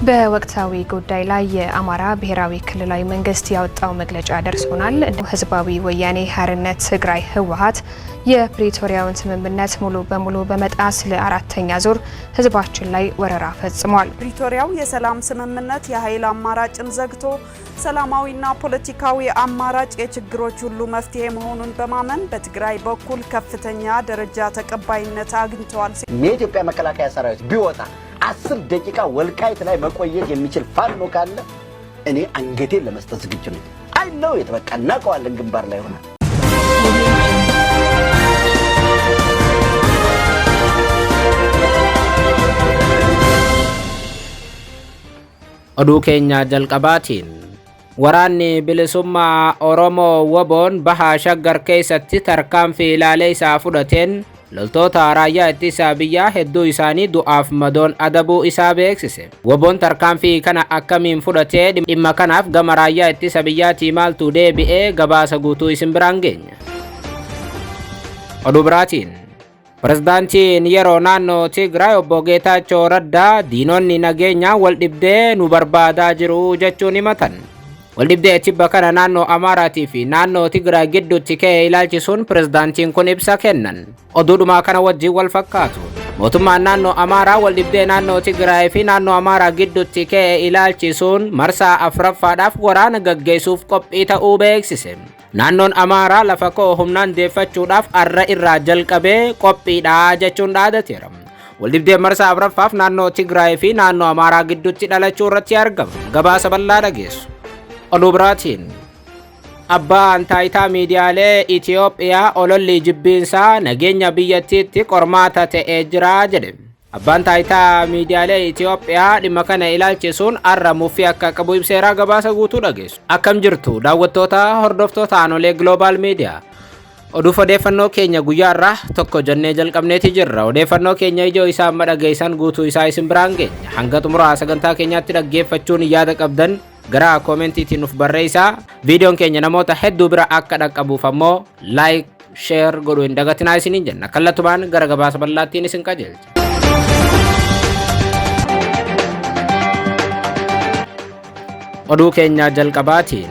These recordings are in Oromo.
በወቅታዊ ጉዳይ ላይ የአማራ ብሔራዊ ክልላዊ መንግስት ያወጣው መግለጫ ደርሶናል። ህዝባዊ ወያኔ ሓርነት ትግራይ ህወሓት የፕሪቶሪያውን ስምምነት ሙሉ በሙሉ በመጣስ ለአራተኛ ዙር ህዝባችን ላይ ወረራ ፈጽሟል። ፕሪቶሪያው የሰላም ስምምነት የኃይል አማራጭን ዘግቶ ሰላማዊና ፖለቲካዊ አማራጭ የችግሮች ሁሉ መፍትሄ መሆኑን በማመን በትግራይ በኩል ከፍተኛ ደረጃ ተቀባይነት አግኝተዋል። የኢትዮጵያ መከላከያ ሰራዊት ቢወጣ 10 ደቂቃ ወልቃይት ላይ መቆየት የሚችል ፋኖ ካለ እኔ አንገቴን ለመስጠት ዝግጁ ነኝ። አይ ነው የተበቃ እናውቀዋለን። ግንባር ላይ ሆነ Oduu keenya jalqabaatiin waraanni bilisummaa Oromoo WBOn baha Shaggar keessatti tarkaanfii ilaalee isaa fudhateen loltoota raayyaa ittisa biyyaa hedduu isaanii du'aaf madoon adabuu isaa beeksise. WBOn tarkaanfii kana akkamiin fudhatee dhimma kanaaf gama raayyaa ittisa biyyaatii maaltu deebi'ee gabaasa guutuu isin biraan geenya. Oduu biraatiin Pirezidaantiin yeroo naannoo Tigraay obbo Geetaachoo Raddaa diinonni nageenyaa wal dhibdee nu barbaadaa jiru jechuun himatan. Waldhibdee tibba kana naannoo Amaaraatii fi naannoo Tigraay gidduutti ka'e ilaalchisuun pirezidaantiin kun ibsa kennan. Oduudhumaa kana wajjin wal fakkaatu. Mootummaan naannoo Amaaraa waldhibdee naannoo Tigraay fi naannoo Amaaraa gidduutti ka'e ilaalchisuun marsaa afuraffaadhaaf waraana gaggeessuuf qophii ta'uu beeksise. Naannoon Amaaraa lafa koo humnaan deeffachuudhaaf arra irraa jalqabee qophiidha jechuun dhaadateera. Waldhibdee marsaa afuraffaaf naannoo Tigraay fi naannoo Amaaraa gidduutti dhalachuu irratti argama. Gabaasa bal'aa dhageessu. Oduu biraatiin abbaan taayitaa miidiyaalee Itiyoophiyaa ololli jibbiinsaa nageenya biyyattiitti qormaata ta'ee jira jedhe. Abbaan taayitaa miidiyaalee Itiyoophiyaa dhimma kana ilaalchisuun arra muffii akka qabu ibseeraa gabaasa guutuu dhageessu. Akkam jirtu daawwattoota hordoftoota aanolee Global Media. Oduuf odeeffannoo keenya guyyaa irraa tokko jennee jalqabneeti jirra. Odeeffannoo keenya ijoo isaa amma dhageessan guutuu isaa isin biraan geenya. Hanga xumuraa sagantaa keenyaatti dhaggeeffachuun yaada qabdan gara koomentiitiin nuuf barreessaa. Viidiyoon keenya namoota hedduu bira akka dhaqqabuuf ammoo like, share godhuu hin dagatinaa isiniin jenna. Kallattumaan gara gabaasa bal'aattiin isin qajeelcha. Oduu keenya jalqabaatiin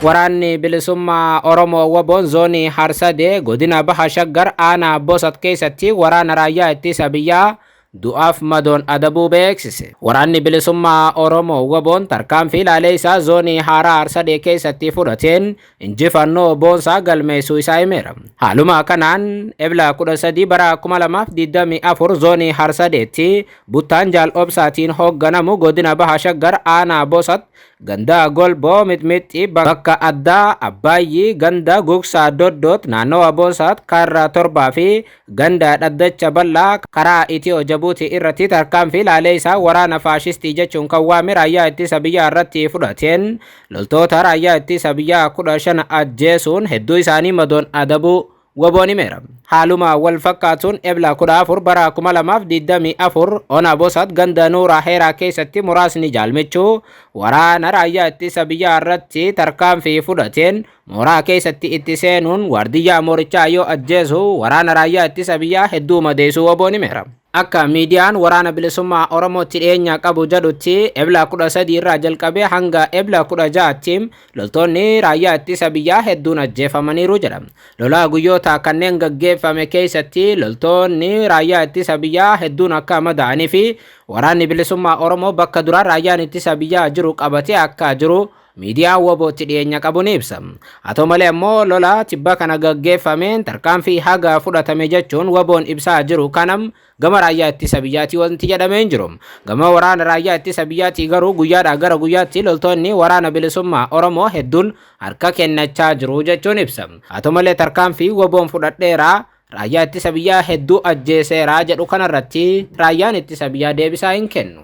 waraanni bilisummaa Oromoo WBOn zoonii Harsadee godina Baha Shaggar aanaa Bosat keessatti waraana raayyaa ittisa biyyaa du'aaf madoon adabuu beeksise. Waraanni bilisummaa Oromoo WBOn tarkaanfii ilaalee isaa zoonii Haaraa Harsadee keessatti fudhateen injifannoo boonsaa galmeessuu isaa himeera. Haaluma kanaan Ebla 13 bara 2024 zoonii Harsadeetti buttaan jaal obsaatiin hoogganamu godina Baha Shaggar aanaa Bosat ganda Golboo Mixmixii bakka addaa Abbaayyi ganda Gugsaa Doddoot naannawa Bosat karra 7 fi ganda Dhaddacha Bal'aa karaa Itiyoo Jabuutii irratti tarkaanfii ilaalee isaa waraana faashistii jechuun kan waame raayyaa ittisa biyyaa irratti fudhateen loltoota raayyaa ittisa biyyaa 15 ajjeesuun hedduu isaanii madoon adabuu WBOn himeera. Haaluma wal fakkaatuun Ebla 14 bara 2024 ona Bosat ganda Nuuraa Heeraa keessatti muraasni jaalmichuu waraana raayyaa ittisa biyyaa irratti tarkaanfii fudhateen mooraa keessatti itti seenuun waardiyyaa moorichaa yoo ajjeesu waraana raayyaa ittisa biyyaa hedduu madeessuu WBOn himeera. Akka miidiyaan waraana bilisummaa Oromootti dhiyeenya qabu jedhutti Ebla 13 irraa jalqabee hanga Ebla 16tti loltoonni raayyaa ittisa biyyaa hedduun ajjeefamaniiru jedha. Lola guyyoota kanneen gaggeeffame keessatti loltoonni raayyaa ittisa biyyaa hedduun akka madaa'anii fi waraanni bilisummaa Oromoo bakka duraan raayyaan ittisa biyyaa jiru qabatee akka jiru miidiyaan WBOtti dhiyeenya qabu ni ibsa. Haa ta'u malee ammoo lola tibba kana gaggeeffameen tarkaanfii haga fudhatame jechuun WBOn ibsaa jiru kanam gama raayyaa ittisa biyyaatii wanti jedhamee hin jiru. Gama waraana raayyaa ittisa biyyaatii garuu guyyaadhaa gara guyyaatti loltoonni waraana bilisummaa Oromoo hedduun harka kennachaa jiru jechuun ibsa. Haa ta'u malee tarkaanfii WBOn fudhadheeraa raayyaa ittisa biyyaa hedduu ajjeeseeraa jedhu kanarratti raayyaan ittisa biyyaa deebisaa hin kennu.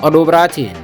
Oduu biraatiin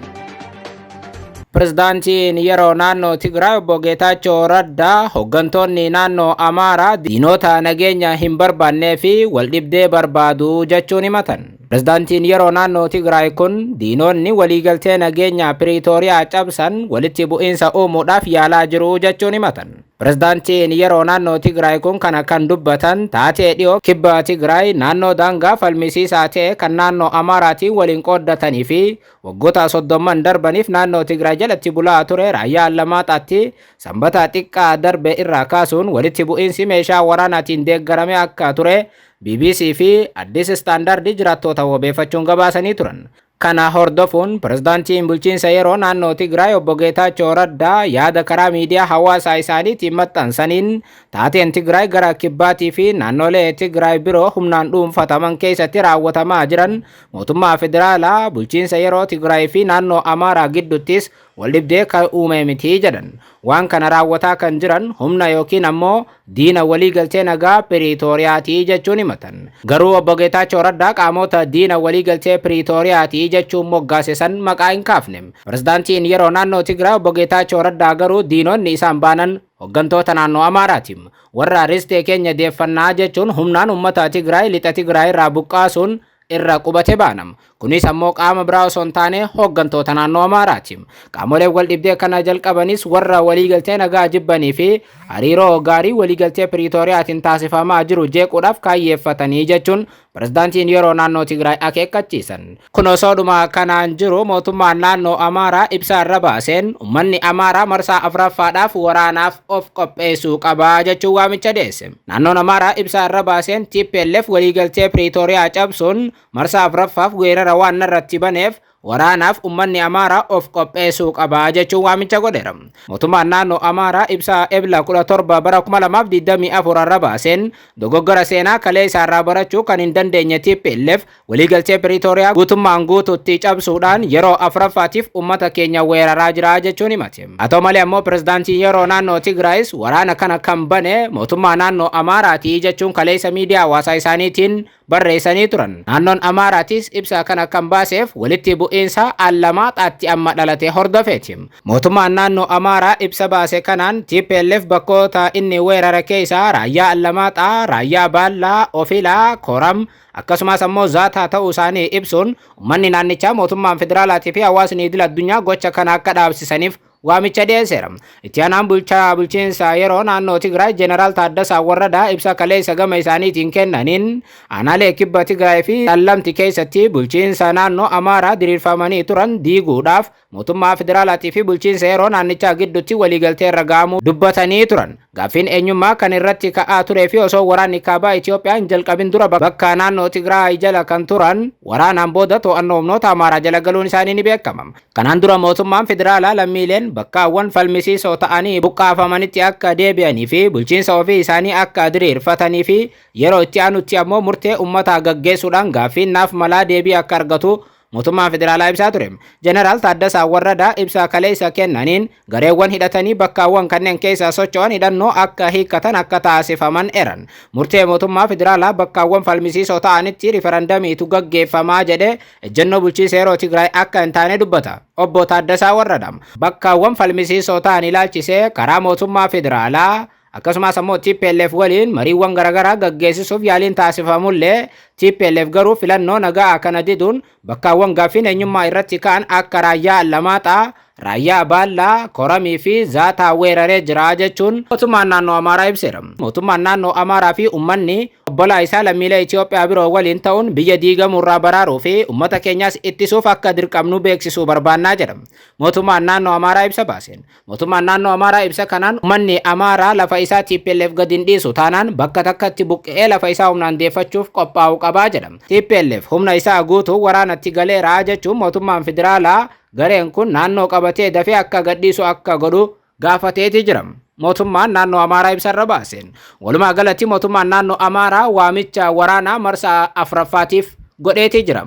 Pirezidaantiin yeroo naannoo Tigraay obbo Geetaachoo Raddaa hooggantoonni naannoo Amaaraa diinota nageenya hin barbaannee fi waldhibdee barbaadu jechuun himatan. Pirezidaantiin yeroo naannoo Tigraay kun diinonni waliigaltee nageenya Piriitooriyaa cabsan walitti bu'iinsa uumuudhaaf yaalaa jiru jechuun himatan. Pirezidaantiin yeroo naannoo Tigraay kun kana kan dubbatan taatee dhiyoo kibba Tigraay naannoo daangaa falmisiisaa ta'e kan naannoo Amaaraatiin waliin qooddatanii fi waggoota 30 darbaniif naannoo Tigraay jalatti bulaa ture Raayyaa Allamaaxaatti Sanbata xiqqaa darbe irraa kaasuun walitti bu'iinsi meeshaa waraanaatiin deeggarame akka ture BBC fi Addis Standard jiraattoota wabeeffachuun gabaasanii turan. Kana hordofuun pirezidaantiin bulchiinsa yeroo naannoo Tigraay obbo Geetaachoo Raddaa yaada karaa miidiyaa hawaasaa isaaniitiin maxxansaniin taateen Tigraay gara kibbaatii fi naannolee Tigraay biroo humnaan dhuunfataman keessatti raawwatamaa jiran mootummaa federaalaa, bulchiinsa yeroo Tigraay fi naannoo Amaaraa gidduuttis waldhibdee kan uume miti jedhan. Waan kana raawwataa kan jiran humna yookiin ammoo diina waliigaltee nagaa Piriitooriyaatii jechuun himatan. Garuu obbo Geetaachoo Raddaa qaamota diina waliigaltee Piriitooriyaatii jechuun moggaasisan maqaa hin kaafne. Pirezidaantiin yeroo naannoo Tigraay obbo Geetaachoo Raddaa garuu diinonni isaan baanan hooggantoota naannoo Amaaraati. Warra ristee keenya deeffannaa jechuun humnaan uummata Tigraay lixa Tigraay irraa buqqaasuun irra qubate baanam. Kunis ammoo qaama biraa osoo hin taane hooggantoota naannoo Amaaraati. Qaamoleen wal dhibdee kana jalqabanis warra waliigaltee nagaa jibbanii fi hariiroo gaarii waliigaltee Piriitooriyaatiin taasifamaa jiru jeequudhaaf kaayyeeffatanii jechuun pirezidaantiin yeroo naannoo Tigraay akeekkachiisan. Kun osoodhuma kanaan jiru mootummaan naannoo Amaaraa ibsa irra baaseen uummanni Amaaraa marsaa afuraffaadhaaf waraanaaf of qopheessuu qabaa jechuun waamicha dhiyeesse. Naannoon Amaaraa ibsa irra baaseen TPLF waliigaltee Piriitooriyaa cabsuun marsaa afuraffaaf weerara waan irratti baneef waraanaaf uummanni Amaaraa of qopheessuu qabaa jechuun waamicha godheera. Mootummaan naannoo Amaaraa ibsa Ebla 17 bara 2024 irra baaseen dogoggora seenaa kalee isaarraa barachuu kan hin dandeenye TPLF waliigaltee Piriitooriyaa guutummaan guutuutti cabsuudhaan yeroo afuraffaatiif uummata keenya weeraraa jira jechuun himate. Haa ta'u malee ammoo pirezidaantiin yeroo naannoo Tigraayis waraana kana kan bane mootummaa naannoo Amaaraatii jechuun kaleessa miidiyaa hawaasaa isaaniitiin barreessanii turan. Naannoon Amaaraatis ibsa kana kan baaseef walitti bu'iinsa Allamaaxaatti amma dhalate hordofeeti. Mootummaan naannoo Amaaraa ibsa baase kanaan TPLF bakkoota inni weerara keessaa Raayyaa Allamaaxaa, Raayyaa Baallaa, Ofilaa, Koram akkasumas ammoo Zaataa ta'uu isaanii ibsuun uummanni naannichaa mootummaan federaalaatii fi hawaasni idil addunyaa gocha kana akka dhaabsisaniif waamicha dhiyeesseera. Itti aanaan bulchaa bulchiinsa yeroo naannoo Tigraay Jeneraal Taaddasaa Warradaa ibsa kaleessa gama isaaniitiin kennaniin aanaalee kibba Tigraay fi Xallamti keessatti bulchiinsa naannoo Amaaraa diriirfamanii turan diiguudhaaf mootummaa federaalaatii fi bulchiinsa yeroo naannichaa gidduutti waliigaltee irra ga'amuu dubbatanii turan. Gaaffiin eenyummaa kan irratti ka'aa turee fi osoo waraanni kaabaa Itoophiyaa hin jalqabin dura bakka naannoo Tigraay jala kan turan waraanaan booda to'annoo humnoota Amaaraa jala galuun isaanii ni beekama. Kanaan dura mootummaan federaalaa lammiileen bakkaawwan falmisiisoo ta'anii buqqaafamanitti akka deebi'anii fi bulchiinsa ofii isaanii akka diriirfatanii fi yeroo itti aanutti ammoo murtee uummataa gaggeessuudhaan gaaffiin naaf malaa deebii akka argatu mootummaan federaalaa ibsaa ture. Jeneraal Taaddasaa Warradaa ibsa kaleessa kennaniin gareewwan hidhatanii bakkaawwan kanneen keessa socho'an hidhannoo akka hiikkatan akka taasifaman eran. Murtee mootummaa federaalaa bakkaawwan falmisiisoo ta'anitti rifarandamiitu gaggeeffamaa jedhee ejjennoo bulchiinsa yeroo Tigraay akka hin taane dubbata. Obbo Taaddasaa Warradaa bakkaawwan falmisiisoo ta'an ilaalchisee karaa mootummaa federaalaa akkasumas ammoo TPLF waliin mariiwwan garaagaraa gaggeessisuuf yaaliin taasifamullee TPLF garuu filannoo nagaa kana diduun bakkaawwan gaaffiin eenyummaa irratti ka'an akka Raayyaa Allamaaxaa, Raayyaa Baallaa, Koramii fi Zaataa weeraree jira jechuun mootummaan naannoo Amaaraa ibseera. Mootummaan naannoo Amaaraa fi uummanni obbolaa isaa lammiilee Itoophiyaa biroo waliin ta'uun biyya diigamuurraa baraaruu fi uummata keenyaas ittisuuf akka dirqamnu beeksisuu barbaannaa jedha. Mootummaan naannoo Amaaraa ibsa baaseen. Mootummaan naannoo Amaaraa ibsa kanaan uummanni Amaaraa lafa isaa TPLF gadi hin dhiisu taanaan bakka takkatti buqqa'ee lafa isaa humnaan deeffachuuf qophaa'uu qabaa jedha. TPLF humna isaa guutuu waraanatti galeera jechuun mootummaan federaalaa gareen kun naannoo qabatee dafee akka gadhiisu akka godhu gaafateeti jira. Mootummaan naannoo Amaaraa ibsarra baaseen. Walumaa galatti mootummaan naannoo Amaaraa waamicha waraanaa marsaa afuraffaatiif godheeti jira.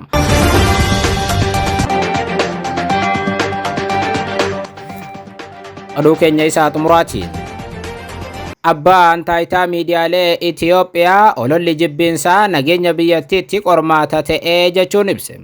Oduu keenya isaa xumuraatiin. Abbaan taayitaa miidiyaalee Itoophiyaa ololli jibbiinsaa nageenya biyyattiitti qormaata ta'ee jechuun ibse.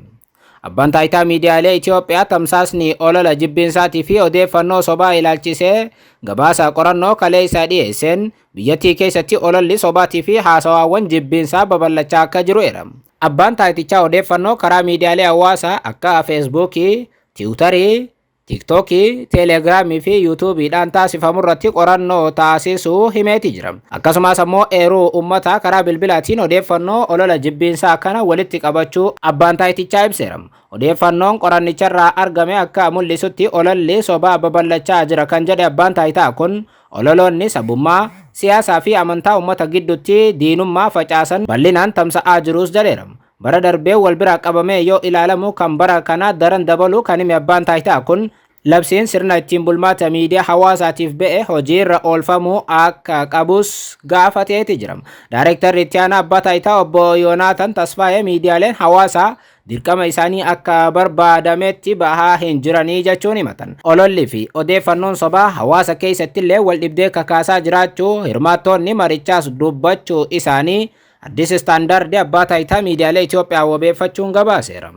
Abbaan taayitaa miidiyaalee Itoophiyaa tamsaasni olola jibbiinsaatii fi odeeffannoo sobaa ilaalchisee gabaasa qorannoo kaleessa dhiyeesseen biyyattii keessatti ololli sobaatii fi haasawaawwan jibbiinsaa babal'achaa akka jiru eera. Abbaan taayitichaa odeeffannoo karaa miidiyaalee hawaasaa akka Feesbuukii, Tiwutarii, Tiiktookii, Teelegiraamii fi Yuutuubiidhaan taasifamu irratti qorannoo taasisuu himeeti jira. Akkasumas ammoo eeruu uummataa karaa bilbilaatiin odeeffannoo olola jibbiinsaa kana walitti qabachuu abbaan taayitichaa ibseera. Odeeffannoon qorannicharraa argame akka mul'isutti ololli sobaa babal'achaa jira kan jedhe abbaan taayitaa kun, ololoonni sabummaa, siyaasaa fi amantaa uummata gidduutti diinummaa facaasan bal'inaan tamsa'aa jirus jedheera. Bara darbee wal bira qabamee yoo ilaalamu kan bara kanaa daran dabaluu kan hime abbaan taayitaa kun, labsiin sirna ittiin bulmaata miidiyaa hawaasaatiif ba'e hojiirra oolfamuu akka qabus gaafateeti jira. Daareektarri itti aanaa abbaa taayitaa obbo Yoonaatan Tasfaayee miidiyaaleen hawaasaa dirqama isaanii akka barbaadametti bahaa hin jiranii jechuun himatan. Ololli fi odeeffannoon sobaa hawaasa keessatti illee wal dhibdee kakaasaa jiraachuu hirmaattoonni marichaas dubbachuu isaanii Addis Istaandaardi abbaa taayitaa miidiyaalee Itoophiyaa wabeeffachuun gabaaseera.